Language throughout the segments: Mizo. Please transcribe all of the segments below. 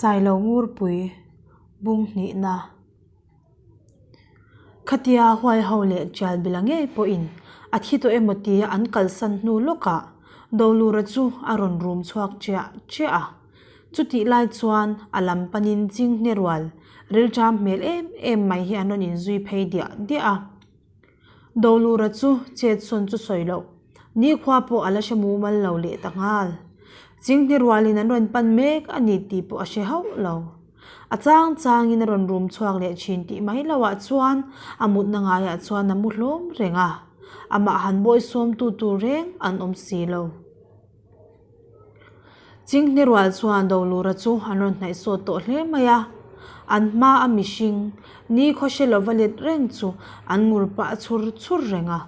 Sailo Ngurpui bung hnihna Khatia huaiho leh Ṭialbila ngei pawhin a thi tawh emaw tia an kalsan hnu lawkah Dolura chu a rawn rum chhuak ṭiah ṭiah a. Chutih lai chuan a lam panin Chinghne rual rilṭam hmel em em mai hi an rawn inzui phei diah diah a. Dolura chu chet sawn chu sawi loh, nikhua pawh a la hre mumal lo leh ta nghal. Chinghne rualin an rawn pan mek a ni tih pawh a hre hauh lo. A chang changin a rawn rum chhuak leh thin tih mai lohah chuan a mutna ngaiah chuan a mu hlawm reng a, amah han bawisawmtu tur reng an awm si lo. Chinghne rual chuan Dolura chu an rawn hnaih sawt tawh hle mai a, an hma a mihring ni khaw hre lova let reng chu an ngur pah chhur chhur reng a.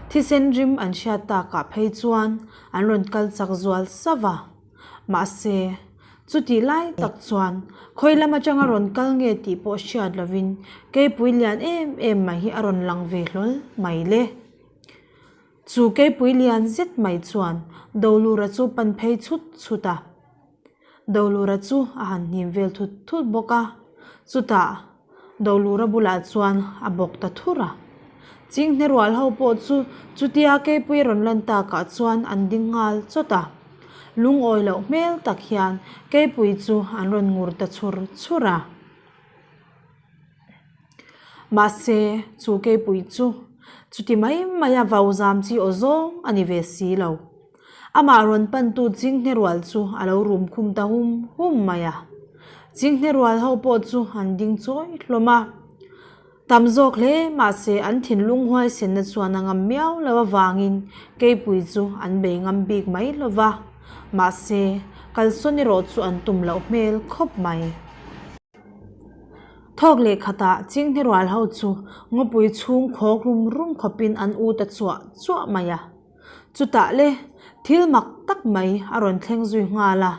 Thisen rim an hriat takah phei chuan an rawn kal chak zual sauh a, mahse chutih lai tak chuan khawi lam atanga rawn kal nge tih pawh hriat lovin keipui lian em em mai hi a rawn lang ve hlawl mai le. Chu keipui lian zet mai chuan Dolura chu pan phei chhut chhut a. Dolura chu a han hnim vel thut thut bawk a, chutah Dolura bulah chuan a bawk ta thur a. Chinghne rual ho pawh chu chutia keipui rawn lan takah chuan an ding nghal chawt a. Lungawi loh hmel tak hian keipui chu an rawn ngur ta chhur chhur a. Mahse, chu keipui chu chuti mai maia vau zam chi aw zawng a ni ve si lo. Amah rawn pantu Chinghne rual chu a lo rum khum ta hum hum mai a. Chinghne rual ho pawh chu an ding chawi hlawm a. Tam zawk hle mahse an thinlung huaisenna chuan a ngam miau lo avangin keipui chu an bei ngam bik mai lo va. Mahse, kalsawn erawh chu an tum loh hmel khawp mai. Thawk leh khatah Chinghne rual ho chu ngawpui chhung khawk rum rum khawpin an u ta chuah chuah mai a. Chutah le thil mak tak mai a rawn thleng zui nghal a.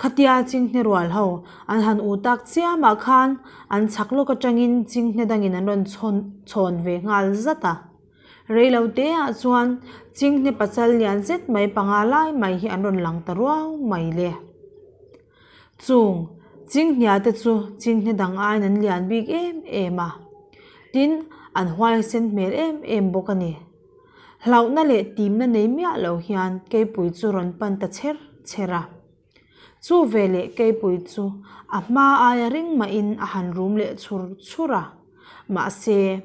Khatia Chinghne rual ho an han u tak chiamah khan an chhak lawk atangin Chinghne dangin an rawn chhawn chhawn ve nghal zat a. Reilo teah chuan Chinghne pachal lian zet mai panga lai mai hi an rawn lang ta ruau mai le. Chung Chinghnia te chu Chinghne dang aiin an lian bik em em a, tin an huaisen hmel em em bawk a ni. Hlauhna leh timna nei miah lo hian keipui chu rawn pan ta chher chher a. Chu veleh keipui chu a hma aia ring mahin a han rum leh chhur chhur a, mahse,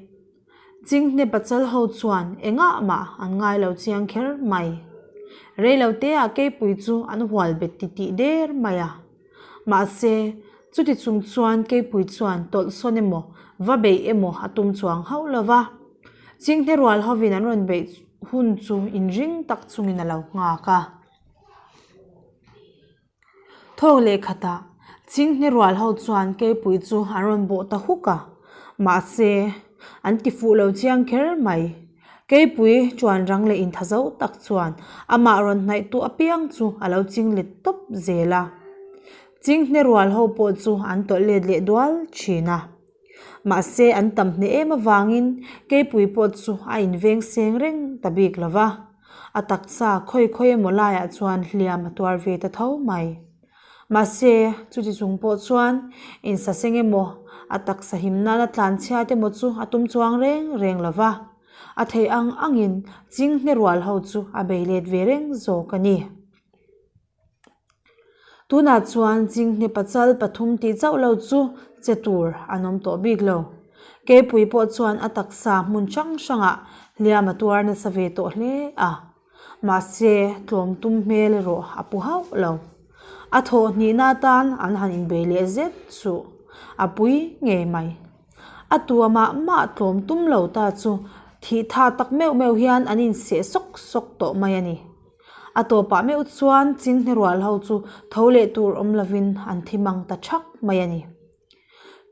Chinghne pachal ho chuan engah mah an ngai lo chiang kher mai. Reilo teah keipui chu an hual bet titih der mai a. Mahse, chuti chung chuan keipui chuan tawlh sawn emaw, va beih emaw a tum chuang hauh lo va. Chinghne rual hovin an rawn beih hun chu inring tak chungin a lo nghak a. Thawk leh khatah Chinghne rual ho chuan keipui chu an rawn bawh ta huk a, mahse an ti fuh lo chiang kher mai. Keipui chuan rang leh intha zo tak chuan amah rawn hnaih tu apiang chu a lo ching let tawp zel a. Chinghne rual ho pawh chu an tawlh let leh dual thin a. Mahse an tam hneh em avangin keipui pawh chu a inveng seng reng ta bik lo va, a taksa khawi khawi emaw laiah chuan hliam a tuar ve ta tho mai. Mahse chuti chung pawh chuan insaseng emaw a taksa him nana tlanchhiat emaw chu a tum chuang reng reng lo va, a theih ang angin chinghne rual ho chu a bei let ve reng zawk a ni. Tunah chuan Chinghne pachal pathum tih chauh lo chu che tur an awm tawh bik lo. Keipui pawh chuan a taksa hmun hrang hrangah hliam a tuar nasa ve tawh hle a. Mahse, tlawm tum hmel erawh a pu hauh lo. A thawh hnihna atan an han inbei leh zet chu a pui ngei mai. A tua mah mah tlawm tum lo ta chu thih tha tak meuh meuh hian an inseh sawk sawk tawh mai a ni. A tawpah meuh chuan Chinghne rual ho chu tho leh tur awm lovin an thi mang ta thak mai a ni.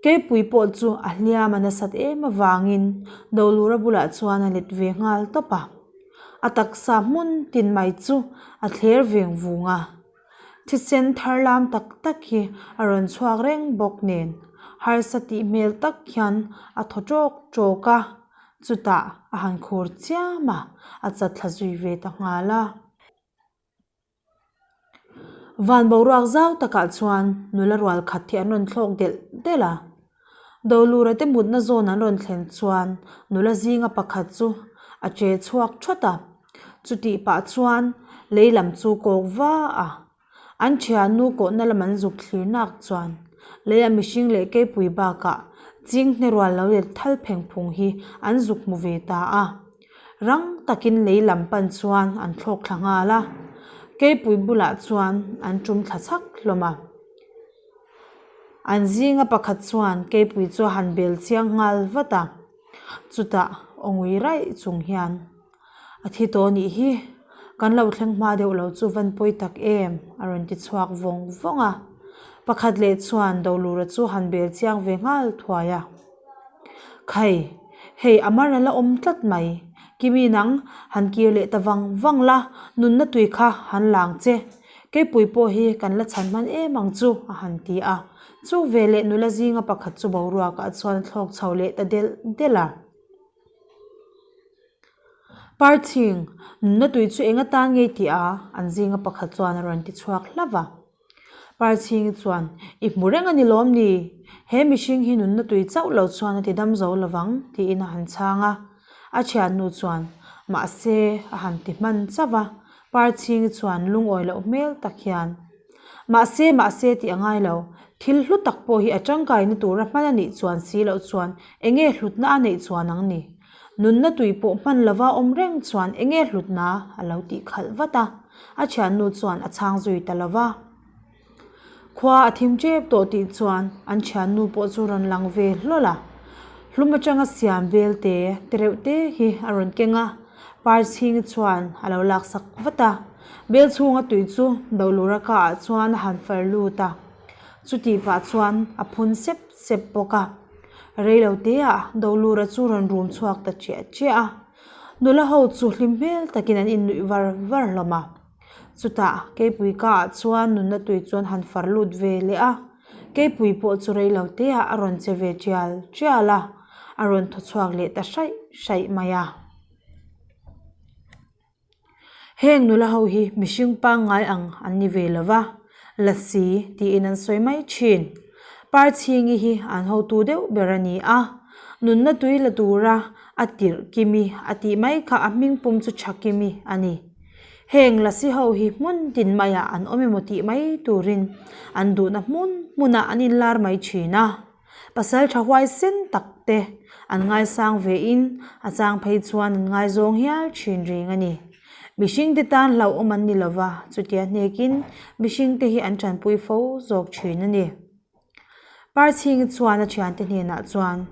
Keipui pawh chu a hliam a nasat em avangin Dolura bulah chuan a let ve nghal tawp a. A taksa hmun tin mai chu a thler veng vung a. Thisen thar lam tak tak hi a rawn chhuak reng bawk nen harsa tih hmel tak hian a thaw tawk tawk a. Chutah a han khur chiam a, a chat thla zui ve ta nghal a. Van boruak zau takah chuan nula rual khat hi an rawn thlawk delh delh a. Dolura te mutna zawn an rawn thlen chuan nula zinga pakhat chu a che chhuak thawt a, chutih pah chuan lei lam chu kawk va a. An thiannu kawhna lam an zuk thlir nak chuan leia mihring leh keipui bakah chinghne rual lo let thal pheng phung hi an zuk hmu ve ta a. Rang takin lei lam pan chuan an thlawk thla nghal a, keipui bulah chuan an tum thla chhak hlawm a. An zinga pakhat chuan keipui chu a han bel chiang nghal vat a, chutah aw ngui raih chung hian a thi tawh anih hi, kan lo thleng hma deuh lo chu van pawi tak em a rawn ti chhuak vawng vawng a, pakhat leh chuan Dolura chu han bel chiang ve nghal thuai a. Khai, hei a mar a la awm tlat mai, Kimi nang han kir leh ta vang vang la, nunna tui kha han lang che. Keipui pawh hi kan la chhan hman em ang chu, a han ti a. Chu veleh nula zinga pakhat chu boruakah chuan a thlawk chho leh ta delh delh a. Parching, nunna tui chu eng atan ngei tih a? An zinga pakhat chuan a rawn ti chhuak hlauh a. Parchhingi chuan, I hmu reng a ni lawm ni? He mihring hi nunna tui chauh lo chuan a ti dam zo lovang, tiin a han chhang a. A thiannu chuan, Mahse, a han ti hman chauh a. Parchhingi chuan lungawi loh hmel tak hian, Mahse, mahse tih a ngai lo. Thil hlu tak pawh hi a tangkaina tura hman a nih chuan si loh chuan enge hlutna a neih chuan ang ni? Nunna tui pawh hman lova awm reng chuan enge hlutna a lo tih khalh vat a, a thiannu chuan a chhang zui ta lo va. Khua a thim tep tawh tih chuan an thiannu pawh chu rawn lang ve hlawl a, hlum atanga siam vel te te reuh te hi a rawn keng a, Parchhingi chuan a lo laksak vat a, bel chhunga tui chu Dolura ka ah chuan a han far lut a, chutih pah chuan a phun sep sep bawk a. Reilo teah Dolura chu rawn rum chhuak ta chiah chiah a, nula ho chu hlim hmel takin an innuih var var hlawm a. Chutah Keipui ka ah chuan nunna tui chuan han far lut ve leh a, Keipui pawh chu reilo teah a rawn che ve tial tial a, a rawn thaw chhuak leh ta hraih hraih mai a. Heng nula ho hi mihring pangngai ang an ni ve lo va, Lasi tiin an sawi mai thin. Parchhingi hi an hotu deuh ber a ni a, nunna tui la tura a tirh Kimi a tih mai kha a hming pum chu Tha Kimi a ni. Heng Lasi ho hi hmun tin maiah an awm emaw tih mai turin an duhna hmun hmunah an inlar mai thin a. Pasal tha huaisen tak te an ngaisang ve in a chang phei chuan an ngaizawng hial thin reng a ni. Mihring te tan hlauhawm an ni lova, chutia hnekin mihring te hi an tanpui fo zawk thin a ni. Parchhingi chuan a thiante hnenah chuan,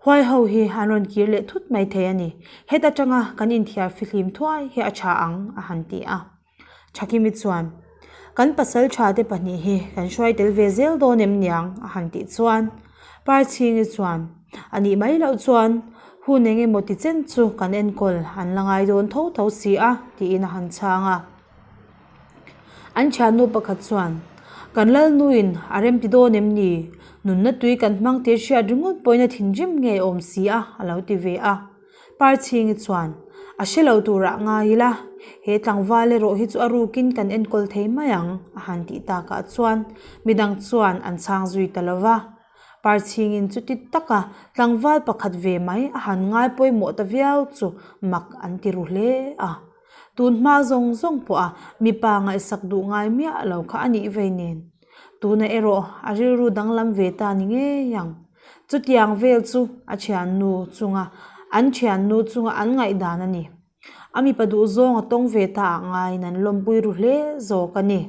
Huai ho hi an rawn kir leh thut mai thei a ni, heta tanga kan inthiar fihlim thuai hi a tha ang a han ti a. Thakimi chuan, Kan pasal tha te pahnih hi kan hruai tel ve zel dawn em niang? a han tih chuan Parchhingi chuan, A nih mai loh chuan hun eng emaw ti chen chu kan enkawl an la ngai dawn tho tho si a, tiin a han chhang a. An thiannu pakhat chuan, Kan Lalnuin a remti dawn em ni? Nunna tui kan hmang tih hriat ringawt pawhin a thinrim ngei awm si a, a lo ti ve a. Parchhingi chuan, A hre lo turah ngai ila, he tlangval erawh hi chu a rukin kan enkawl thei mai ang, a han tih takah chuan midang chuan an chhang zui ta lo va. Parchhingin chuti taka tlangval pakhat ve mai a han ngai pawimawh ta viau chu mak an ti ru hle a. Tun hma zawng zawng pawha mipa ngaihsak duh ngai miah lo kha a nih vei nen. Tuna erawh a rilru danglam ve ta ni ngei ang. Chutiang vel chu a thiannu chunga an thiannu chunga an ngaihdan a ni. A mipa duhzawng a tawng ve ta ah ngaiin an lawmpui ru hle zawk a ni.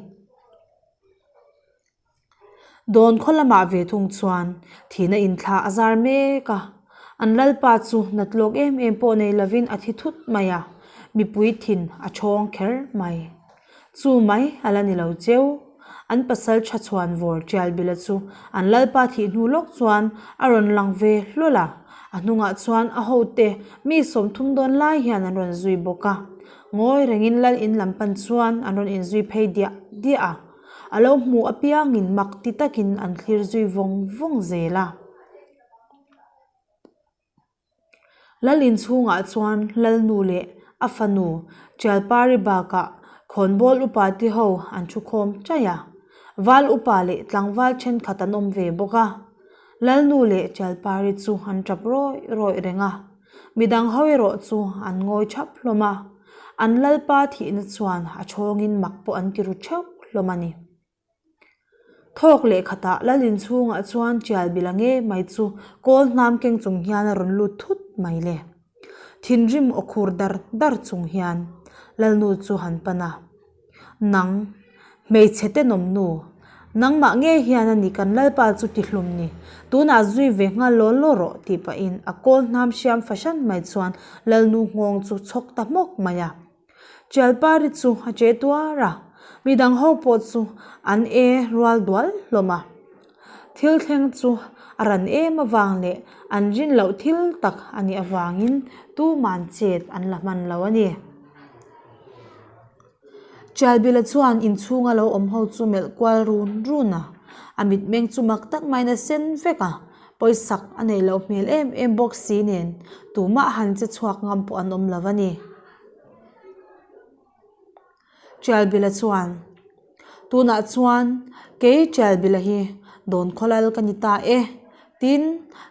Dawn khaw lamah ve thung chuan thihna inthlah a zar mek a. An lalpa chu nat lawk em em pawh nei lovin a thi thut mai a, mipui thin a thawng kher mai. Chu mai a la ni lo cheu. An pasal tha chhuan vawr Tialbila chu an lalpa thih hnu lawk chuan a rawn lang ve hlawl a, a hnungah chuan a hote mi 30 dawn lai hian an rawn zui bawk a. Ngawi rengin lal in lam pan chuan an rawn inzui phei diah diah a, a lo hmuh apiangin mak ti takin an thlir zui vawng vawng zel a. Lal inchhungah chuan Lalnu leh a fanu Tialpari bakah Khawnbawl upa te ho an thu khawm chaih a, val upa leh tlangval thenkhat an awm ve bawk a. Lalnu leh Chalpari chu an tap rawih rawih reng a, midang ho erawh chu an ngawi thap hlawm a. An lalpa thihna chuan a chhawngin mak pawh an ti ru theuh hlawm a ni. Thawk leh khatah lal inchhungah chuan tial bila ngei mai chu kawl hnam keng chung hian a rawn lut thut mai le. Thinrim aw khur dar dar chung hian lalnu chu han pan a, Nang, hmeichhe tenawm nu, nangmah ngei hian a ni kan lalpa chu ti hlum ni, tunah zui ve nghal law law rawh tih pahin a kawl hnam hriam fahran mai chuan lalnu nghawng chu chhawk ta hmawk mai a. Ṭialpari chu a che tuar a, midang ho pawh chu an e rual dual hlawm a. Thil thleng chu a ran em avang leh an rin loh thil tak a nih avangin tuman chet an la hman lo a ni. Ṭialbila chuan inchhunga lo awm ho chu melh kual run run a, a mitmeng chu mak tak maiin a sen vek a, pawisak a neih loh hmel em em bawk si nen tumah han che chhuak ngam pawh an awm lo a ni. Ṭialbila chuan, Tunah chuan kei Ṭialbila hi dawn khawlal ka ni ta e, tin,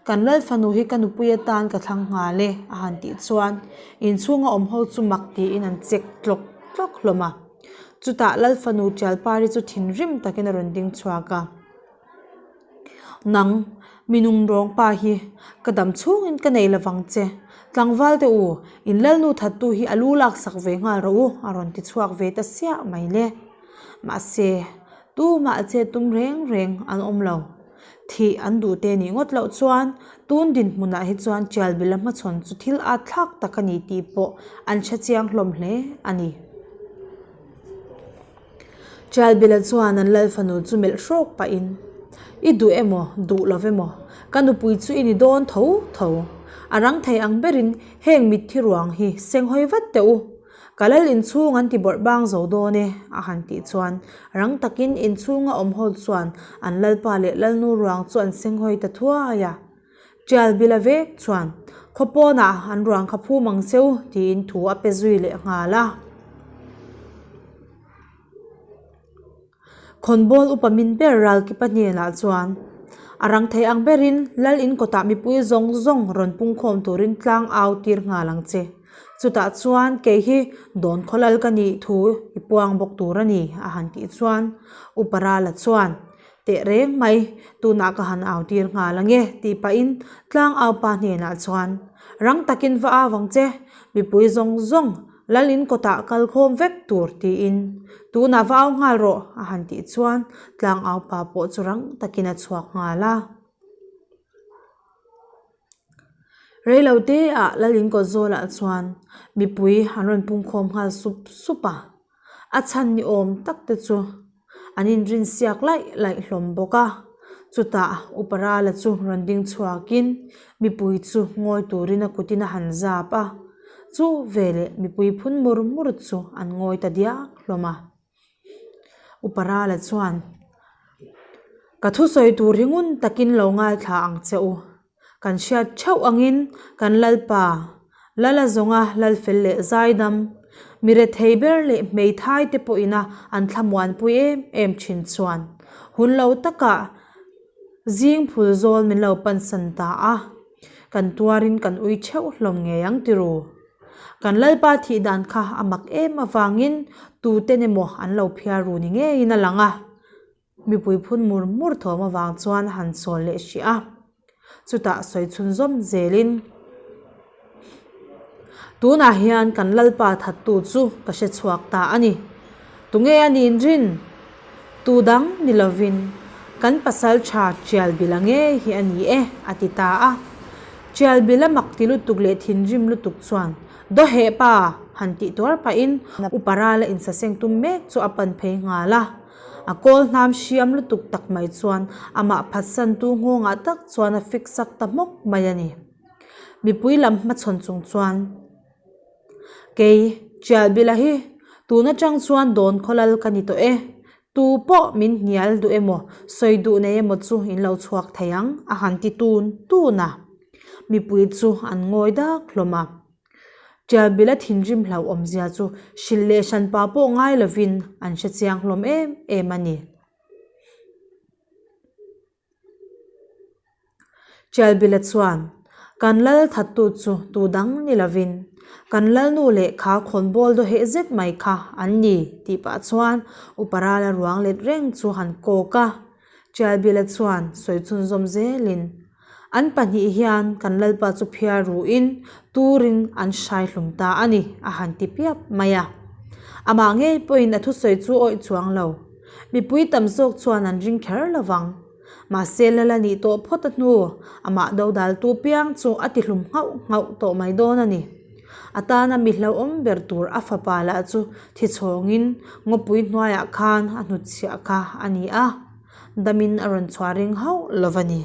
kan lal fanu hi ka nupui atan ka thlang nghal e, a han tih chuan inchhunga awm ho chu mak tiin an chek tlawk tlawk hlawm a. Chutah lal fanu Ṭialpari chu thinrim takin a rawn ding chhuak a. Nang, mi nungrawng pa hi ka dam chhungin ka nei lovang che. Tlangval te u, in lalnu thattu hi a lu laksak ve nghal rawh u, a rawn ti chhuak ve ta siah mai le. Mahse, tumah che tum reng reng an awm lo. Thih an duh te nih ngawt loh chuan tun dinhmunah hi chuan Tialbila hmachhawn chu thil at thlak tak a ni tih pawh an hre chiang hlawm hle a ni. Ṭialbila chuan an lal fanu chu melh hrawk pahin, I duh emaw, duh lo emaw, ka nupui chu i ni dawn tho tho. A rang thei ang berin heng mitthi ruang hi senghawi vat teh u. Ka lal inchhung an ti bawrh bang zo dawn e, a han tih chuan rang takin inchhunga awm ho chuan an lalpa leh lalnu ruang chu an senghawi ta thuai a. Ṭialbila vek chuan, Khaw pawnah an ruang kha phum ang che u, tiin thu a pe zui leh nghal a. Khawnbawl upa min ber Ralkipa hnenah chuan, A rang thei ang berin Lal in kawtah mipui zawng zawng rawn pungkhawm turin tlang au tir nghal ang che. Chutah chuan kei hi dawn khaw lal ka nih thu i puang bawk tur a ni, a han tih chuan Upa Rala chuan, Teh reng mai, tunah ka han au tir nghal ange, tih pahin tlang au pa hnenah chuan, Rang takin va au ang che, mipui zawng zawng lal in kawtah kal khawm vek tur, tiin, Tunah va au nghal rawh, a han tih chuan tlang au pa pawh chu rang takin a chhuak nghal a. Reilo teah lal in kawt zawlah chuan mipui an rawn pungkhawm nghal sup sup a. A chhan ni awm tak te chu an inrin siak laih laih hlawm bawk a, chutah Upa Rala chu rawn ding chhuakin mipui chu ngawi turin a kutin a han zap a, chu veleh mipui phun mur mur chu an ngawi ta diak hlawm a. Upa Rala chuan, Ka thusawi tur hi ngun takin lo ngaithla ang che u. Kan hriat theuh angin kan Lalpa, Lala zawnga Lalfel leh Zaidam, mi rethei ber leh hmeithai te pawhina an thlamuanpui em em thin chuan hun lo takah zing phul zawl min lo pansan ta a, kan tuarin kan ui theuh hlawm ngei ang tiru. Kan Lalpa thih dan kha a mak em avangin tuten emaw an lo phiar ru ni ngeiin a lang a. Mipui phun mur mur thawm avang chuan a han sawl leh hrih a, chutah sawi chhun zawm zelin, Tunah hian kan Lalpa thattu chu ka hre chhuak ta a ni. Tunge a nih rin? Tu dang ni lovin kan pasal tha Ṭialbila ngei hi a ni e, a ti ta a. Ṭialbila mak ti lutuk leh thinrim lutuk chuan, Dawheh pa! han tih tuar pahin Upa Rala insaseng tum mek chu a pan phei nghal a. A kawl hnam hriam lutuk tak mai chuan amah phatsantu nghawngah tak chuan a fik sak ta hmawk mai a ni. Mipui lam hmachhawn chung chuan, Kei, Ṭialbila hi, tun aṭang chuan dawn khawlal ka ni tawh e. Tu pawh min hnial duh emaw, sawi duh nei emaw chu in lo chhuak thei ang, a han ti tun tun a. Mipui chu an ngawi dak hlawm a. Ṭialbila thinrim hlauhawmzia chu hrilh leh hranpa pawh ngai lovin an hre chiang hlawm em em a ni. Ṭialbila chuan, Kan lal thattu chu tu dang ni lovin kan lalnu leh kha khawnbawl dawheh zet mai kha an ni tih pah chuan Upa Rala ruang let reng chu han kawk a. Ṭialbila chuan sawi chhunzawm zelin, An pahnih hian kan lalpa chu phiar ruhin turin an hrai hlum ta a ni a han ti piap mai a. Amah ngei pawhin a thusawi chu awih chuang lo. Mipui tam zawk chuan an ring kher lo vang. Mahse Lala nih tawh phawt a hnu, amah dodaltu piang chu a ti hlum nghauh nghauh tawh mai dawn a ni. A tana mi hlauhawm ber tur a fapa lah chu thi chhawngin ngawpui hnuaiah khan a hnutchhiah kha a ni a, damin a rawn chhuah ring hauh lo va ni.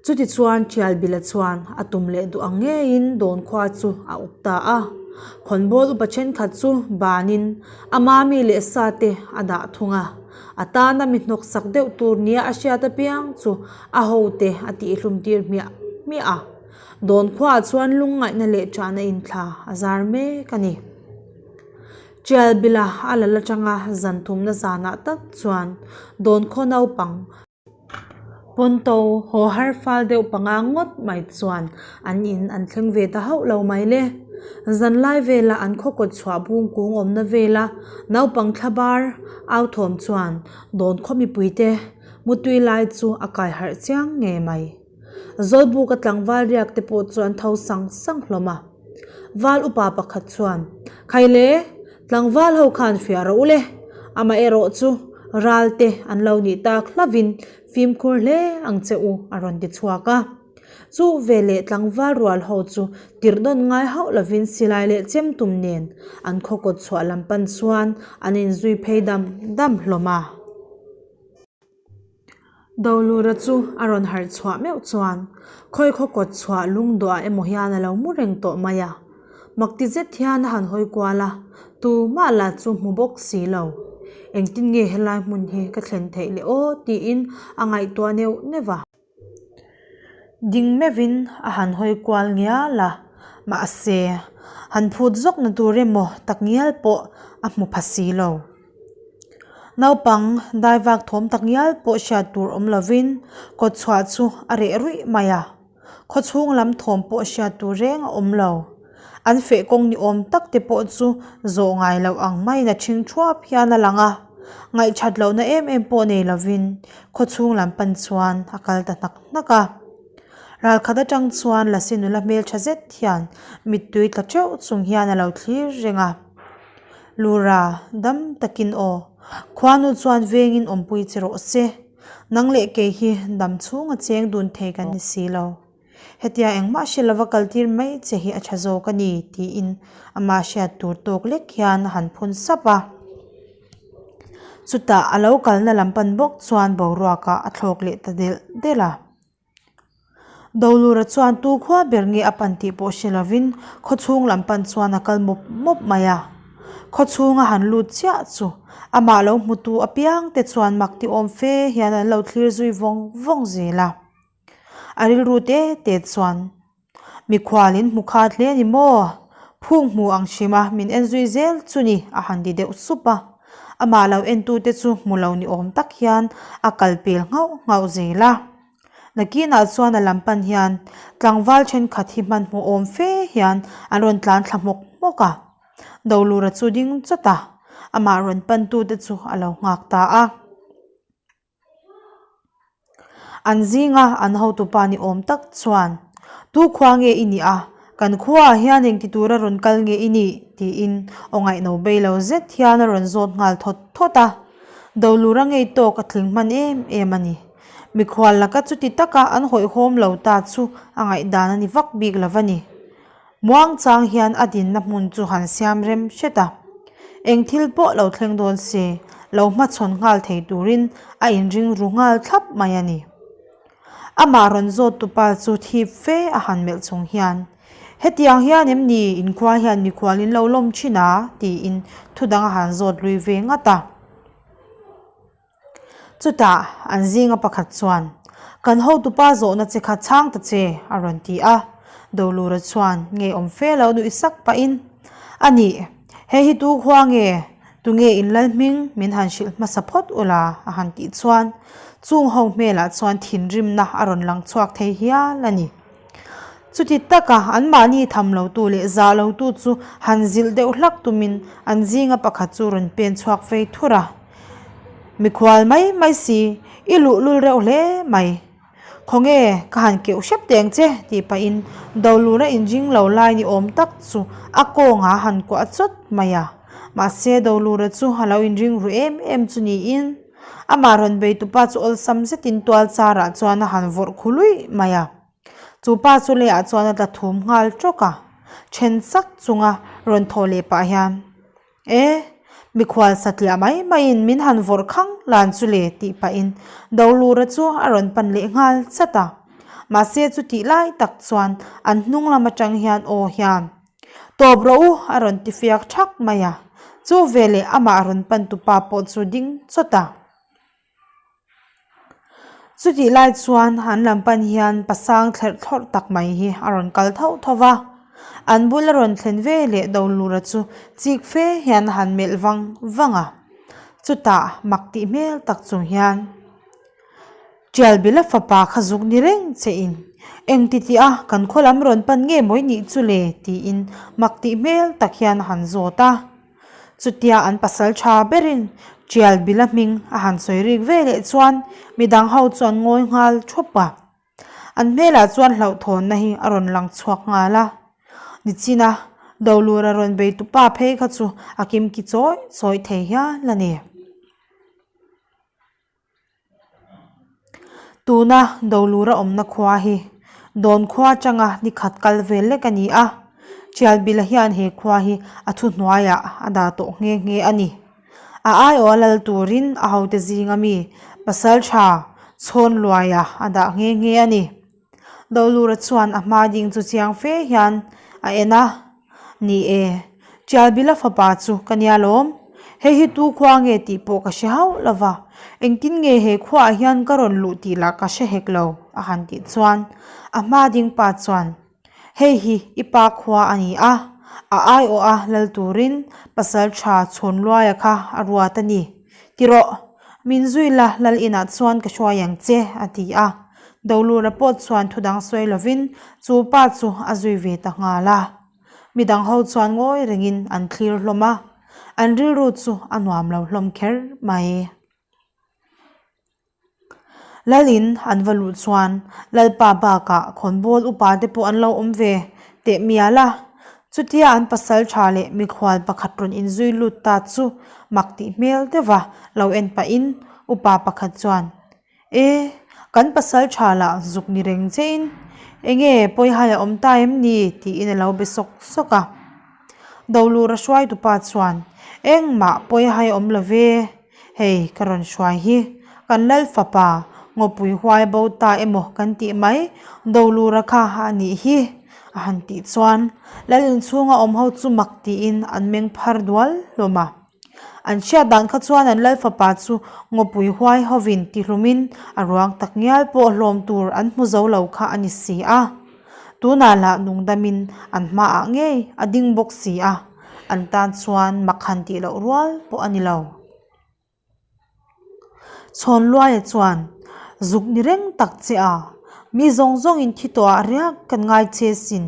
Chutichuan Ṭialbila chuan a tum leh duh ang ngeiin Dawnkhua chu a up ta a. Khawnbawl upa ṭhenkhat chu banin a mami leh sa te a dah thung a. A tana mi hnawksak deuh tur nia a hriat apiang chu a hote a tihhlum tir hmiah hmiah a. Dawnkhuaah chuan lungngaihna leh ṭahna inthla a zar mek a ni. Ṭialbila a la la ṭanga zan thumna zanah tak chuan Dawnkhua naupang, Pawnto haw har fal deuh panga ngawt mai chuan an in an thleng ve ta hauh lo mai le. Zanlai vela an khaw kawt chhuah bung kung awmna vela naupang thla bar au thawm chuan dawn khaw mipuite mutui lai chu a kai harh chiang ngei mai. Zawlbuka tlangval riak te pawh chu an tho sang sang hlawm a. Val upa pakhat chuan, Khaile, tlangval ho khan fiah rawh u le, amaherawh chu ral te an lo nih tak hlavin fimkhur hle ang che u a rawn ti chhuak a. Chu veleh tlangval rual ho chu tirh dawn ngai hauh lovin silai leh chem tum nen an khaw kawt chhuah lam pan chuan an inzui phei dam dam hlawm a. Dolura chu a rawn harh chhuah meuh chuan khawi khaw kawt chhuah lungduah emaw hian a lo mu reng tawh mai a, makti zet hian a han hawi kual a, tumah lah chu hmu bawk si lo. Engtin nge helai hmun hi ka thlen theih le aw tiin a ngaihtuah neuh neuh a. Ding meuhin a han hawi kual ngial a, mahse han phut zawkna tur emaw tak ngial pawh a hmu pha si lo. Naupang dai vak thawm tak ngial pawh hriat tur awm lovin kawt chhuah chu a reh ruih mai a, khaw chhung lam thawm pawh hriat tur reng a awm lo. An feh kawng ni awm tak te pawh chu zawh ngai loh ang maiin a ṭhing ṭhuap hian a lang a, ngaihthat lohna em em pawh nei lovin khaw chhung lam pan chuan a kal ta hnak hnak a. Ralkhat atang chuan Lasi nula hmelṭha zet hian mittui tla ṭeuh chung hian a lo thlir reng a. Lura, dam takin aw. Khuanu chuan vengin awmpui che rawh se. Nang leh kei hi dam chhunga cheng dun thei kan ni si lo. Hetia engmah hre lova kaltir mai che hi a tha zawk a ni, tiin amah hriat tur tawk lek hian a han phun sap a. Chutah a lo kalna lam pan bawk chuan boruakah a thlawk leh ta delh delh a. Dolura chuan tu khua ber nge a pan tih pawh hre lovin khaw chhung lam pan chuan a kal mawp mawp mai a. Khaw chhunga han lut chiah chu amah lo hmutu apiang te chuan mak ti awm fe hian an lo thlir zui vawng vawng zel a. A rilru te te chuan Mikhual in hmu khat hle a ni maw? Phung hmu ang hrim a, min en zui zel chu ni, a han ti deuh sup a. Amah lo entute chu hmu lo ni awm tak hian a kal pel nghauh nghauh zel a. Nakinah chuan a lam pan hian tlangval thenkhat hi hmanhmawh awm fe hian an rawn tlan thla hmawk hmawk a. Dolura chu ding chawt a, amah rawn pantute chu a lo nghak ta a. An zinga an hotupa ni awm tak chuan, Tu khua nge i nih a? Kan khuaah hian engti tura rawn kal nge i nih? tiin aw ngaihno bei lo zet hian a rawn zawt nghal thawt thawt a. Dolura ngei tawk a tling hman em em a ni. Mikhual laka chuti taka an hawihhawm lo ta chu a ngaihdan a ni vak bik lo va ni. Muangchang hian a dinna hmun chu han siam rem hret a, eng thil pawh lo thleng dawn se lo hmachhawn nghal thei turin a inring ru nghal thlap mai a ni. Amah rawn zawt tupa chu thip fe a han melh chung hian, Hetiang hian em ni inkhua hian mikhual in lo lawm thin a? tiin thudang a han zawt lui ve ngat a. Chutah an zinga pakhat chuan, Kan hotupa zawhna che kha chhang ta che, a rawn ti a. Dolura chuan ngeiawm fe lo nuih sak pahin, A nih, hei hi tu khua nge? Tunge in lal hming min han hrilh hmasa phawt ula? a han tih chuan chung ho hmelah chuan thinrimna a rawn lang chhuak thei hial a ni. Chuti taka anmahni tham lotu leh zah lotu chu han zilh deuh hlak tumin an zinga pakhat chu rawn pen chhuak fei thur a. Mikhual mai mai si, i luhlul reuh hle mai. Khawnge, ka han keuh hrep teh ang che, tih pahin Dolura inring lo lai ni awm tak chu a kawngah a han kuah chawt mai a. Mahse, Dolura chu a lo inring ru em em chu niin amah rawn beitupa chu awlsam zetin tual charah chuan a han vawrh khu luih mai a. Chu pa chu leiah chuan a tla thum nghal tawk a, then chak chunga rawn thawh leh pah hian, E, mikhual satliah mai maiin min han vawrh khang lan chu le tih pahin Dolura chu a rawn pan leh nghal chat a. Mahse chutih lai tak chuan an hnung lam atang hian aw hian, Tawp rawh u a rawn ti fiak thak mai a. Chu veleh amah rawn pan tupa pawh chu ding chawt a. Chutih lai chuan an lam pan hian pasang thlerh thlawrh tak mai hi a rawn kal thauh thauh va, an bula rawn thlen ve leh Dolura chu chik fe hian a han melh vang vang a, chutah mak tih hmel tak chung hian Tialbila fapa kha zuk ni reng che in engti tih a kan khaw lam rawn pan nge mawi nih chu le tiin mak tih hmel tak hian a han zawt a. Chutia an pasal tha berin Tial Bila hming a han sawi rik ve leh chuan midang ho chu an ngawi nghal thup a. An hmelah chuan hlauhthawnna hi a rawn lang chhuak nghal a. Nichina Dolura rawn bei tupa phei kha chu a kimki chawi chawi thei hial a ni. Tuna Dolura awmna khua hi Dawn khua atanga ni khat kal vel lek a ni a, Tialbila hian he khua hi a thuhnuaiah a dah tawh nghe nghe a ni. A aiawh a lal turin a hote zinga mi Pasaltha Chhawnluaia a dah nghe nghe a ni. Dolura chuan a hma ding chu chiang fe hian a en a, Ni e, Tialbila fapa chu ka nia lawm. Hei hi tu khua nge tih pawh ka hre hauh lo va, engtin nge he khuaah hian ka rawn luh tih lah ka hre hek lo, a han tih chuan a hma ding pa chuan, Hei hi i pa khua a ni a, a aiawh a lal turin pasal tha Chhawnluaia kha a ruat a ni. Ti rawh, min zui la lal inah chuan ka hruai ang che, a ti a. Dolura pawh chuan thu dang sawi lovin chu pa chu a zui ve ta nghal a. Midang ho chuan ngawi rengin an thlir hlawm a, an rilru chu a nuam lo hlawm kher mai. Lalin an va luh chuan Lalpa bakah khawnbawl upa te pawh an lo awm ve teh mial a, chutia an pasal tha leh mikhual pakhat rawn inzui lut ta chu mak tih hmel deuha lo en pahin upa pakhat chuan E, kan pasal tha lah zuk ni reng chein enge pawihai a awm ta em ni tiin a lo be sawk sawk a. Dolura hruaitupa chuan engmah pawihai a awm lo ve, hei ka rawn hruai hi kan lal fapa ngawpui huai bo ta emaw kan tih mai Dolura kha a nih hi a han tih chuan lal inchhunga awm ho chu mak tiin an meng phar dual hlawm a. An hriat dan kha chuan an lal fapa chu ngawpui huai hovin tihlumin a ruang tak ngial pawh hlawm tur an hmu zo lo kha a ni si a. Tunah lah nungdamin an hmaah ngei a ding bawk si a, an tan chuan mak han tih loh rual pawh a ni lo. Chhawnluaia chuan, Zuk ni reng tak che a, mi zawng zawngin thi tawh ah riak kan ngai che sin,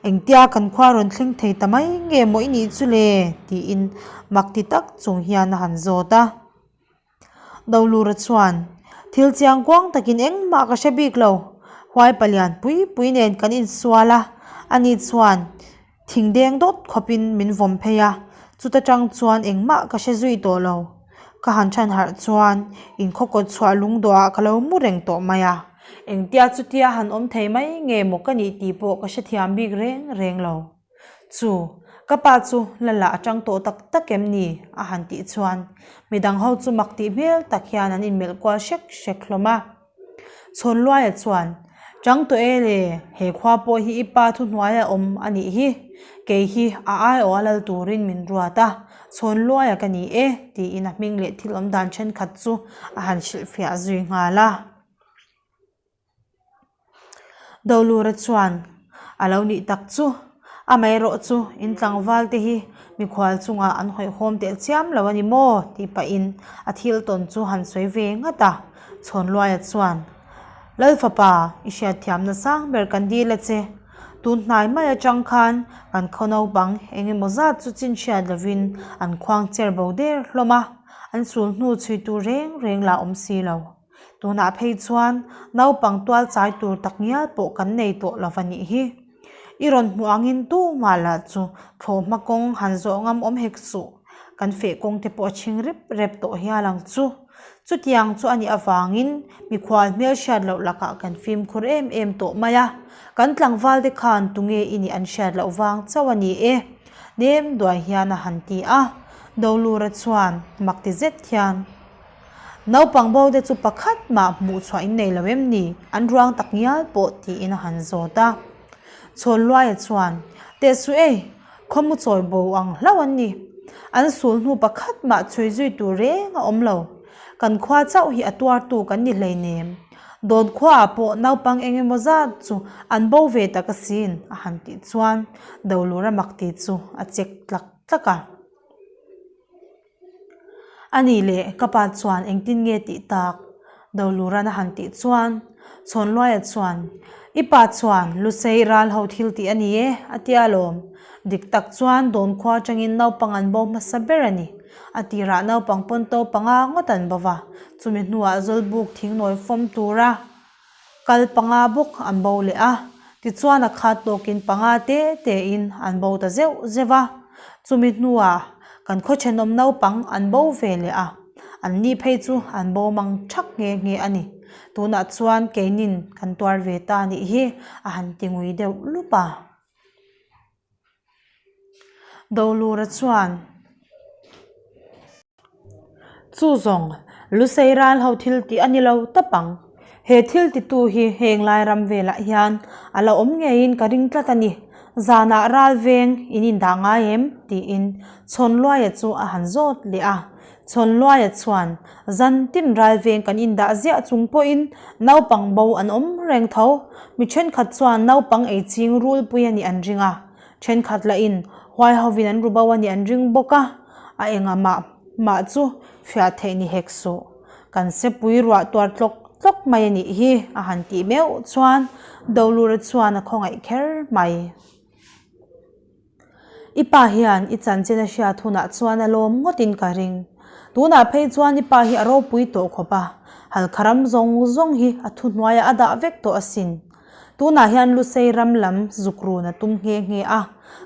engtia kan khua rawn thleng thei ta mai nge maw i nih chu le? tiin mak ti tak chung hian a han zawt a. Dolura chuan, Thil chiang kuang takin engmah ka hre bik lo, huai palian pui pui nen kan insual a, ani chuan Thing deng dawt khawpin min vawm phei a, chuta tang chuan engmah ka hre zui tawh lo. Ka han than harh chuan in khaw kawt chhuah lungdawhah ka lo mu reng tawh mai a. Engtia chutia han awm thei mai nge maw ka nih tih pawh ka hrethiam bik reng reng lo. Chu, ka pa chu lala a tang tawh tak tak em ni? a han tih chuan midang ho chu mak tih hmel tak hian an inmelh kual hrek hrek hlawm a. Chhawnluaia chuan, Chang tawh e le, he khua pawh hi i pa thuhnuaia awm a nih hi. Kei hi a aiawh a lal turin min ruat a, Chhawnluaia ka ni e, tiin a hming leh thil awm dan thenkhat chu a han hrilhfiah zui nghal a. Dolura chuan. A lo nih tak chu, amaherawh chu in tlangval te hi mikhual chungah an hawihhawm teh chiam lo a ni maw? tih pahin a thil tawn chu han sawi ve ngat a. Chhawnluaia chuan, Lal fapa, i hriatthiamna sang ber kan dil a che. Tun hnai mai atang khan kan khaw naupang eng emaw zat chu chin hriat lovin an khuang cher bo der hlawm a, an sul hnu chhui tur reng reng lah awm si lo. Tunah phei chuan naupang tual chai tur tak ngial pawh kan nei tawh lo va nih hi. I rawn hmuh angin tumah lah chu thlawhhma kawng han zawh ngam awm hek suh. Kan feh kawng te pawh a chhing rep rep tawh hial ang chu. Chutiang chu a nih avangin mikhual hmel hriat loh lakah kan fimkhur em em tawh mai a, kan tlangval te khan tunge i nih an hriat loh vang chauh a ni e, nem duai hian a han ti a. Dolura chuan mak ti zet hian, Naupang bo te chu pakhat mah hmuh chhuah in nei lo em ni? An ruang tak ngial pawh tiin a han zawt a. Chhawnluaia chuan, Teh suh ei, khawmu chawi bo ang hlauh an ni. An sul hnu pakhat mah chhui zui tur reng a awm lo. Kan khua chauh hi a tuartu kan ni hleinem. Dawn khuaah pawh naupang eng emaw zat chu an bo ve tak asin a han tih chuan Dolura mak ti chu a chek tlak tlak a. A nih leh ka pa chuan engtin nge tih tak? Doluran a han tih chuan Chhawnluaia chuan, I pa chuan Lusei ral ho thil tih a ni e, a tia alawm. Dik tak chuan Dawnkhua atangin naupang an bo hmasa ber a ni. A tirah naupang pawn to panga ngawt an bo va, chumi hnuah Zawlbuk thingnawi fawm tura Kal panga bawk an bo leh a, tichuan a khat tawkin panga te tein an bo ta zeuh zeuh a. Chumi hnuah kan khaw thenawm naupang an bo ve leh a, an ni phei chu an bo mang thak nghe nghe a ni. Tunah chuan keinin kan tuar ve ta nih hi a han ti ngui deuh lup a. Dolura chuan, Chu zawng, Lusei ral ho thil tih a ni lo tawp ang. He thil titu hi heng lai ram velah hian a la awm ngeiin ka ring tlat a ni. Zanah ral veng in indah ngai em? tiin Chhawnluaia chu a han zawt leh a. Chhawnluaia chuan, Zan tin ral veng kan indah ziah chung pawhin naupang bo an awm reng tho. Mi thenkhat chuan naupang ei ching rulpui a nih an ring a, thenkhat lahin huai hovin an ru bo a nih an ring bawk a, a enga mah mah chu fiah theih ni hek suh. Kan sepui ruah tuar tlawk tlawk mai a nih hi, a han tih meuh chuan Dolura chuan a khawngaih kher mai. I pa hian i chanchin a hriat hunah chuan a lawm ngawtin ka ring. Tunah phei chuan i pa hi a ropui tawh khawp a, halkha ram zawng zawng hi a thuhnuaiah a dah vek tawh asin. Tunah hian Lusei ram lam zuk run a tum nghe nghe a,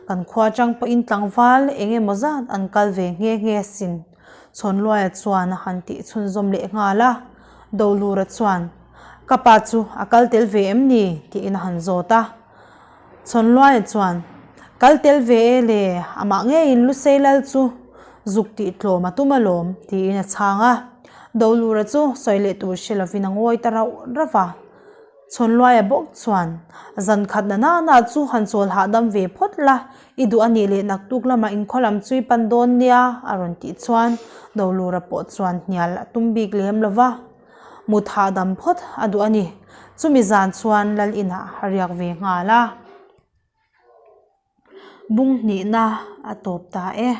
kan khua atang pawhin tlangval eng emaw zat an kal ve nghe nghe asin. Chhawnluaia chuan a han tih chhunzawm leh nghal a, Dolura chuan, Ka pa chu a kal tel ve em ni? tiin a han zawt a. Chhawnluaia chuan, Kal tel ve e le, amah ngeiin Lusei lal chu zuk tih tlawm a tum alawm, tiin a chhang a. Dolura chu sawi leh tur hre lovin a ngawi ta rauh rauh a. Chhawnluaia bawk chuan, Zan khat na nana chu han chawl hahdam ve phawt la, i duh a nih leh naktuk lamah inkhaw lam chu i pan dawn nia, a rawn tih chuan Dolura pawh chuan hnial a tum bik lem lo va. Mut hahdam phawt a duh a ni. Chumi zan chuan lal inah a riak ve nghal a. Bung hnihna a tawp ta e.